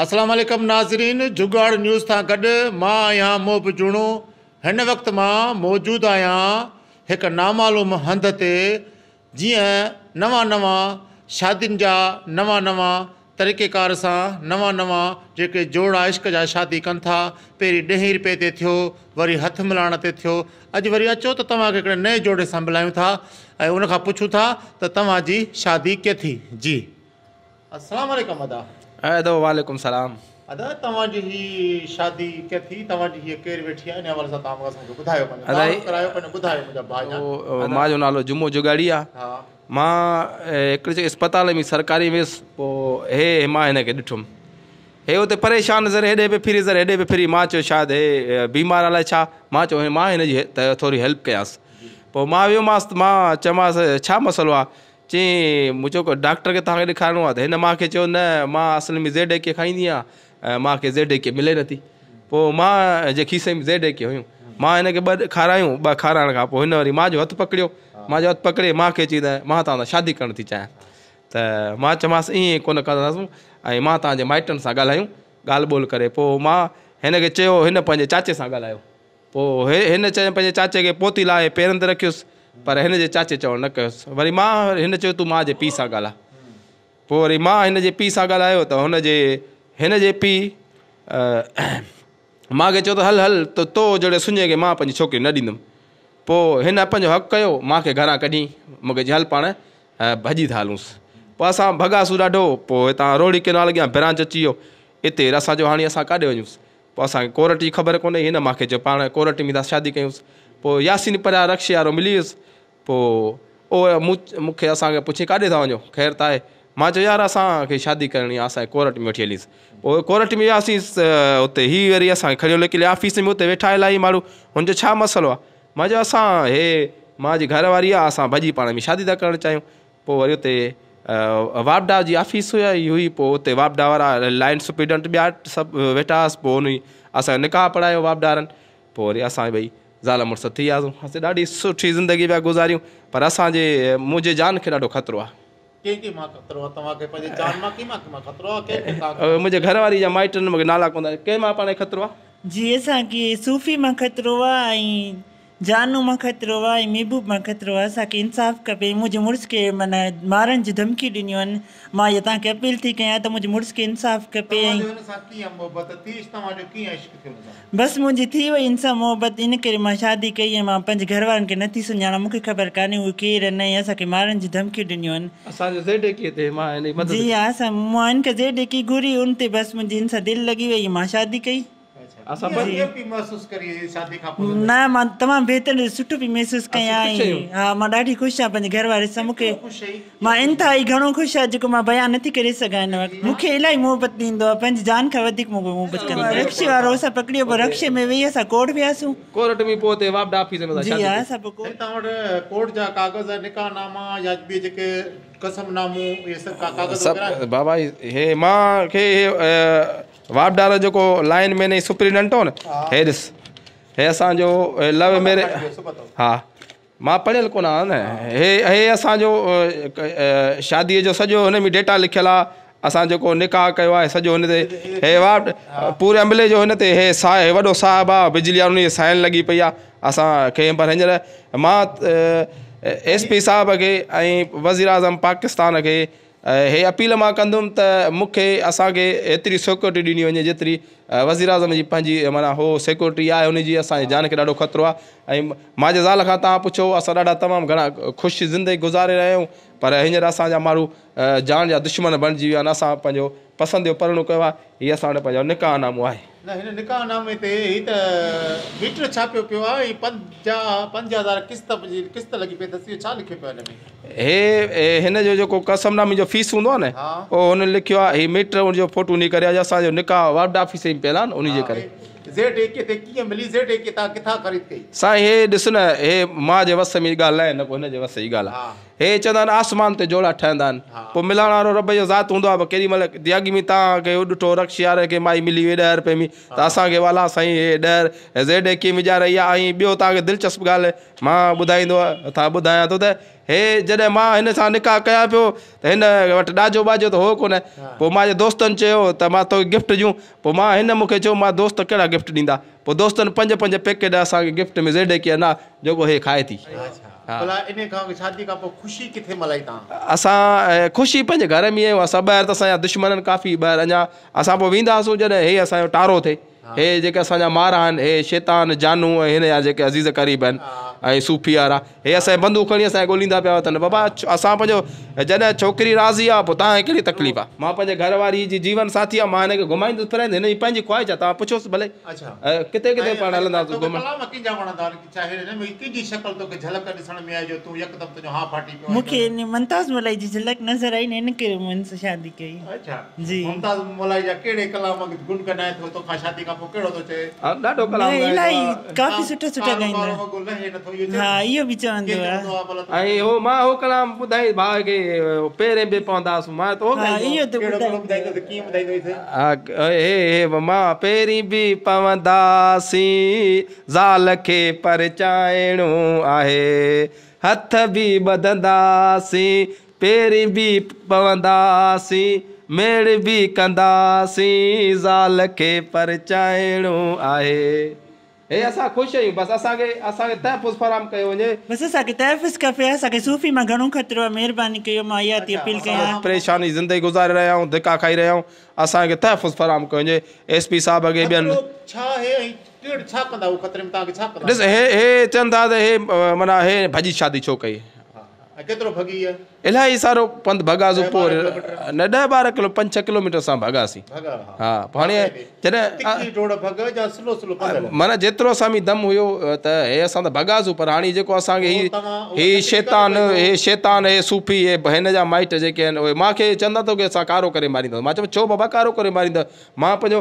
اسلام عليڪم ناظرين جڳاڙ نيوز سان گڏ مان آهيان محب جوڻو. هن وقت مان موجود آهيان هڪ نامعلوم هنڌ تي. جيئن نوان نوان شادين جا نوان نوان طريقيڪار سان نوان نوان جيڪي جوڙا عشق جا شادي ڪن ٿا، پهرين 10 رپئي تي ٿيو، وري هٿ ملائڻ تي ٿيو، اڄ وري اچو ته توهان کي هڪڙي نئين جوڙي سان ملايون ٿا ۽ ان کان پڇون ٿا ته توهان جي شادي ڪيئن ٿي. جي السلام عليڪم ادا. ادا وعليڪم سلام. ادا توهان جي هي شادي ڪيئن ٿي، توهان جي هيء ڪير ويٺي آهي، ان حوالي سان توهان اسان کي ٻڌايو، پنهنجو تعارف ڪرايو، پنهنجو ٻڌايو منهنجا ڀاء جان. مان جو نالو جمعو جڳاڙي آ. مان هڪڙي اسپتال ۾ سرڪاري ويس، پوء هي مان هن کي ڏٺم، هي اتي پريشان، ذري هيڏي پئي ڦري ذري هيڏي پئي ڦري. مان چيو شايد هي بيمار الائي ڇا، مان چيو مان هن جي ٿوري هيلپ ڪيانس. پوء مان ويومانس، مان چيومانس ڇا مسئلو آ؟ چيائين مون چيو ڊاڪٽر کي توهان کي ڏيکارڻو آهي ته هن مان کي چيو نه مان اصل ۾ زيڊ اي ڪي کائيندي آهيان ۽ مان کي زيڊ اي ڪي ملي نٿي. پوء مان جي کيسي ۾ زيڊ اي ڪي هيون، مان هن کي ٻه کارايون. ٻه کارائڻ کان پوء هن وري مان جو هٿ پڪڙيو، مان جو هٿ پڪڙي مان کي چيائين ته مان توهان سان شادي ڪرڻ ٿي چاهيان. ته مان چيومانس ائين ڪونه ڪنداسون ۽ مان توهان جي مائٽن سان ڳالهايون. ڳالهه ٻولهه ڪري پوء مان هن کي چيو، هن پنهنجي چاچي سان ڳالهايو. پوء هن چيو پنهنجي چاچي کي پوتي لاهي پيرن تي رکيس، پر هن جي چاچي چوڻ نه ڪيس. وري مان هن چيو تون مان جي پيء سان ڳالهاء. پوء وري مان هن جي پيء سان ڳالهايو ته هن جي هن جي پيء مان کي چيو ته هل هل ته تو جهڙي سڃي کي مان پنهنجي ڇوڪري نه ڏيندم. پوء هن پنهنجو حق ڪيو، مان کي گهران ڪڍي مون کي چيائين هل پاڻ ڀڄي ٿا هلونس. پوء اسان ڀڳاسون ڏاڍو. پوء هتان روهڙي ڪينال اڳيان برانچ اچي ويو. اتي اسان چيو هاڻي اسان ڪاڏي وڃونس. پوء اسان کي ڪورٽ جي خبر ڪونهي. هن مان کي چيو پاڻ ڪورٽ ۾ ٿا شادي ڪيونس. پوء ياسين پريا رڪشي وارو ملي ويس. پوء او مون کي اسان کي پڇي ڪاڏي ٿا وڃو، خير ته آهي؟ مان چيو يار اسان کي شادي ڪرڻي آهي، اسان کي ڪورٽ ۾ وٺي هليس. پوء ڪورٽ ۾ وياسين اتي هي وري اسان کي کڻي هليو آفيس ۾. اتي ويٺا الاهي ماڻهو. هن چيو ڇا مسئلو آهي؟ مان چيو اسان هي مان جي گهر واري آهي، اسان ڀڄي پاڻ ۾ شادي ٿا ڪرڻ چاهيون. پوء وري اتي واپڊا جي آفيس هئي، پوء اتي واپڊا وارا لائن سپرنٽينڊنٽ ٻيا سڀ ويٺا هئس. پوء انهي اسان جو نڪاح پڙهايو واپڊا وارن. پوء وري اسان ٻئي زال مڙس ٿي وياسون. اسين ڏاڍي سٺي زندگي پيا گذاريون، پر اسان جي منهنجي جان کي ڏاڍو خطرو آهي. ڪنهن ڪنهن مان خطرو آهي توهان کي؟ پنهنجي جان مان ڪنهن مان ڪنهن مان خطرو آهي؟ ڪنهن ڪنهن توهان کي؟ منهنجي گهر واري جا مائٽ آهن، مون کي نالا ڪونه ٿا. ڪنهن مان پاڻ کي خطرو آهي؟ جي اسان کي صوفي مان خطرو آهي ۽ جانو مان خطرو آ ۽ محبوب مان خطرو آ. اسان کي انصاف کپي. منهنجي مڙس کي معنيٰ مارڻ جون ڌمڪيون ڏنيون آهن. مان اها توهان کي اپيل ٿي ڪيان ته منهنجي مڙس کي انصاف کپي. توهان جو هن سان ڪيئن محبت ٿي؟ توهان جو ڪيئن عشق ٿيو هن سان؟ بس منهنجي ٿي وئي هن سان محبت، ان ڪري مان شادي ڪئي ۽ مان پنهنجي گهر وارن کي نٿي سڃاڻان. مون کي خبر ڪانهي اهي ڪير آهن ۽ اسان کي مارڻ جون ڌمڪيون ڏنيون آهن. اسان جو زيڊ اي ڪي تي مان هن جي مدد جي ها اسان مان هن کان زيڊ اي ڪي گهري ان تي بس منهنجي هن سان دل لڳي وئي ۽ مان شادي ڪئي. اسان ڪيئن پئي محسوس ڪرين شادي کان پوء؟ نه مان تمام بهتر سٺو پئي محسوس ڪيان ۽ ها مان ڏاڍي خوش آهيان پنهنجي گهر واري سان. مون کي مان انتهائي گهڻو خوش آهيان جيڪو مان بيان نٿي ڪري سگهان هن وقت. مون کي الاهي محبت ڏيندو آهي پنهنجي جان کان وڌيڪ مون کي محبت ڪندو آهي. رڪشي وارو اسان پڪڙيو پوء رڪشي ۾ ويهي اسان ڪورٽ وياسون. ڪورٽ ۾ پوء اتي واپڊا آفيس ۾ اسان جي شادي ها ڪئي. اسان پوء ڪورٽ. توهان وٽ ڪورٽ جا ڪاغذ نڪاح ناما يا ٻي جيڪي قسم نامو اهي سڀ ڪاغذ وغيره آهن؟ سڀ بابا هي مان کي هي واپڊا وارو جيڪو لائن مين ۽ سپرنٽينڊنٽ هو نه، هي ڏس هي اسان جو لو ميري ها مان پڙهيل ڪونه آهيان نه، هي هي اسان جو شاديء جو سڄو هن ۾ ڊيٽا لکيل آهي. اسان جيڪو نڪاح ڪيو آهي سڄو هن تي هي واپڊا پوري عملي جو هن تي هي هي وڏو صاحب آهي بجلي وارو، ان جي سائن لڳي پئي آهي اسان کي. پر هينئر مان ايس پي صاحب کي ۽ وزير اعظم پاڪستان کي هي اپيل مان ڪندم ته مون کي اسان کي ايتري سيڪيورٽي ڏني وڃي جيتري وزيراعظم جي پنهنجي معنيٰ هو سيڪيورٽي آهي ان جي. اسان جي جان کي ڏاڍو خطرو آهي ۽ مان جي زال کان توهان پڇو اسان ڏاڍا تمام گهڻا خوش زندگي گذاري رهيا آهيون، پر هينئر اسان جا ماڻهو جان جا دشمن بڻجي ويا آهن. اسان پنهنجو پسند جو پرڻو ڪيو آهي. هي اسان وٽ پنهنجو نڪاح نامو آهي. نه هن نڪاح نامي تي هي ته ميٽر ڇاپيو پيو آهي ۽ 50,000 قسط جي قسط لڳي پئي اٿس، اهو ڇا لکيو پيو آهي هن ۾؟ هي هن جو جيڪو قسم نامي جو فيس هوندو آهي نه اهو هن لکيو آهي. هي ميٽر ان جو فوٽو انهي ڪري آهي جو اسان جو نڪاح واپڊا آفيس ۾ پيل آهي نه انهي جي ڪري. زيڊ اي ڪي تي ڪيئن ملي؟ زيڊ اي ڪي تان ڪٿان خريد ڪئي؟ سائين هي ڏس نه هي مان جي وس ۾ ڳالهه ناهي نه ڪو هن جي وس جي ڳالهه آهي. هي چوندا آهن آسمان تي جوڙا ٺهندا آهن پوء ملڻ وارو رب جو ذات هوندو آهي ڪيڏي مهل اڳ ۾ توهان کي ڏٺو رڪشي واري کي مائي ملي وئي 10 رپئي ۾ ته اسان کي والا سائين هي 10 زيڊ اي ڪي ۾ رهي آهي ۽ ٻيو توهان کي دلچسپ ڳالهه مان ٻڌائيندو ٿا ٻڌايان ٿو ته هي جڏهن مان هن سان نڪاح ڪيان پيو ته هن وٽ ڏاجو ٻاجو ته هو ڪونه پوء مان جي دوستن چيو ته مان توکي گفٽ ڏيون پوء مان هن مون کي چيو مان دوست ڪهڙا گفٽ ڏيندا پوء دوستن پنج پنج پيڪيٽ اسان کي گفٽ ۾ زيڊ اي ڪي ڏنا جيڪو هي کائي ٿي. ڀلا انهي کان اڳ شادي کان پوء خوشي ڪٿي ملهائي توهان؟ اسان خوشي پنهنجي گهر ۾ آهيون اسان ٻاهر ته اسان جا دشمنن ڪافي ٻاهر اڃا اسان پوء وينداسون جڏهن هي اسان جو ٽارو ٿئي. هي جيڪي اسان جا مارا آهن، هي شيطان، جانو ۽ هن جا جيڪي عزيز قريب آهن ۽ صوفي وارا، هي اسان جي بندوق کڻي اسان کي ڳوليندا پيا وتن. بابا اسان پنهنجو جڏهن ڇوڪري راضي آهي پوء توهان کي ڪهڙي تڪليف آهي؟ مان پنهنجي گهر واري جي جيون ساٿي آهيان، مان هن کي گهمائيندس ڦرائيندس، هن جي پنهنجي خواهش آهي، توهان پڇوس ڀلي ڪٿي ڪٿي پاڻ هلنداسون گهمڻ. مون کي ممتاز مولائي جي جهلڪ نظر آئي نه ان ڪري مون هن سان شادي ڪئي. جي. ممتاز مولائي جا ڪهڙي ڪلام گنگنائي ٿو توکان شادي کان پوء ڪهڙو ٿو چئي. ڏاڍو ڪلام ڳائيندو الاهي ڪافي سٺا سٺا ڳائيندو آهي. وڳو لهي نٿو اهو چئي. ها اهو به چوندو آهي. ۽ هو مان هو ڪلام ٻڌائي ڀاء کي پيرين به پونداسون مان ته هو ڳائيندو. اهو ته ڪهڙو ٻڌائيندو ته ڪيئن ٻڌائيندو هيس. هي هي مان پيرين به پونداسين زال کي پرچائڻو آهي هٿ به ٻڌنداسين پيرين به پونداسين، ميڙ به ڪنداسين، زال کي پرچائڻو آهي. هي اسان خوش آهيون بس اسان کي اسان کي تحفظ فراهم ڪيو وڃي. بس اسان کي تحفظ کپي اسان کي صوفي مان گهڻو خطرو آهي مهرباني ڪيو مان اها ٿي اپيل ڪيان. پريشاني زندگي گذاري رهيا آهيون ڌڪا کائي رهيا آهيون اسان کي تحفظ فراهم ڪيو وڃي ايس پي صاحب کي ٻين. خطرو ڇا آهي ۽ ڪهڙ ڇا ڪندا هو خطري ۾ توهان کي ڇا ڪندا. ڏس هي هي چون ٿا ته هي معنيٰ هي ڀڄي شادي ڇو ڪئي. ۽ ڪيترو ڀڳي آ؟ الاهي سارو پنڌ ڀڳاسون پوء نه 10 12 ڪلو 5 6 ڪلوميٽر اسان ڀڳاسين. ها پوء هاڻي جڏهن تکي ڊوڙ ڀڳ يا سلو سلو پنڌ هليا؟ معنيٰ جيترو اسان ۾ دم هيو ته هي اسان ته ڀڳاسون پر هاڻي جيڪو اسان کي هي هي شيطان هي شيطان هي صوفي هي هن جا مائٽ جيڪي آهن اهي مان کي چوندا توکي اسان ڪارو ڪري مارينداسون مان چيم ڇو بابا ڪارو ڪري ماريندا مان پنهنجو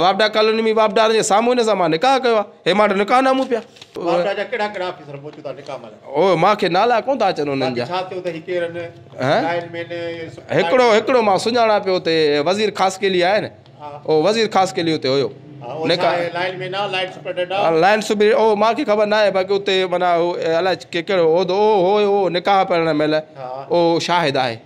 واپڊا ڪالوني ۾ واپڊا جي سامهون هن سان مان نڪاح ڪيو آهي هي مان وٽ نڪاح نامو پيا. واپڊا جا ڪهڙا ڪهڙا آفيسر موجود آهن نڪاح مهل؟ او مان کي نالا ڪونه ٿا اچن انهن جا. ڇا ٿيو ته هي ڪير آهن لائن مين هڪڙو هڪڙو مان سڃاڻان پيو اتي وزير خاصخيلي آهي نه او وزير خاصخيلي اتي هيو نڪاح لائن مين آ لائن سپرنٽينڊنٽ آ لائن سپرنٽينڊنٽ او مان کي خبر ناهي باقي اتي معنيٰ الائي ڪهڙو عهدو او هو نڪاح پڙهڻ مهل او شاهد آهي.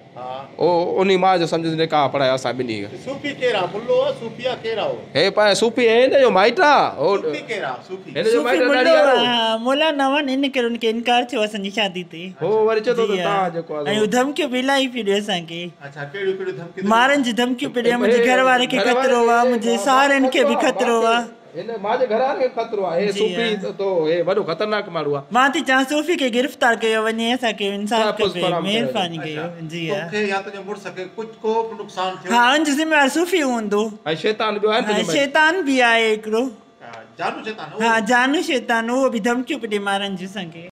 او انهي ماء جو سمجهه نڪاح پڙهايو اسان ٻنهي کي. صوفي ڪير آ ملو آ صوفي آ ڪير آ هو. هي پاڻ صوفي هي هن جو مائٽ آ هو. صوفي ڪير آ صوفي. هن جو مائٽ آ ڏاڙهي وارو. مولانا هئن ان ڪري ان کي انڪار ٿيو اسان جي شادي تي. هو وري چئي ٿو ته تان جيڪو آ. ۽ هو ڌمڪيون به الاهي پيو ڏي اسان کي. اڇا ڪهڙيون ڪهڙيون ڌمڪيون. مارڻ جون ڌمڪيون پيو ڏي منهنجي گهر واري کي خطرو آ منهنجي ساهرن کي به خطرو آ. هن مان جي گهر واري کي به خطرو آهي. هي صوفي تو هي وڏو خطرناڪ ماڻهو آهي. مان ٿي چوان صوفي کي گرفتار ڪيو وڃي اسان کي انصاف کپي مهرباني ڪيو جي ها. توکي يا تنهنجي مڙس کي ڪجهه ڪو به نقصان ٿيو. ها ان جو ذميوار صوفي هوندو. ۽ شيطان ٻيو آهي نه تنهنجو مائٽ. شيطان به آهي هڪڙو. جانو شيطان اهو. ها جانو شيطان اهو به ڌمڪيون پيو ڏي مارڻ جون اسان کي.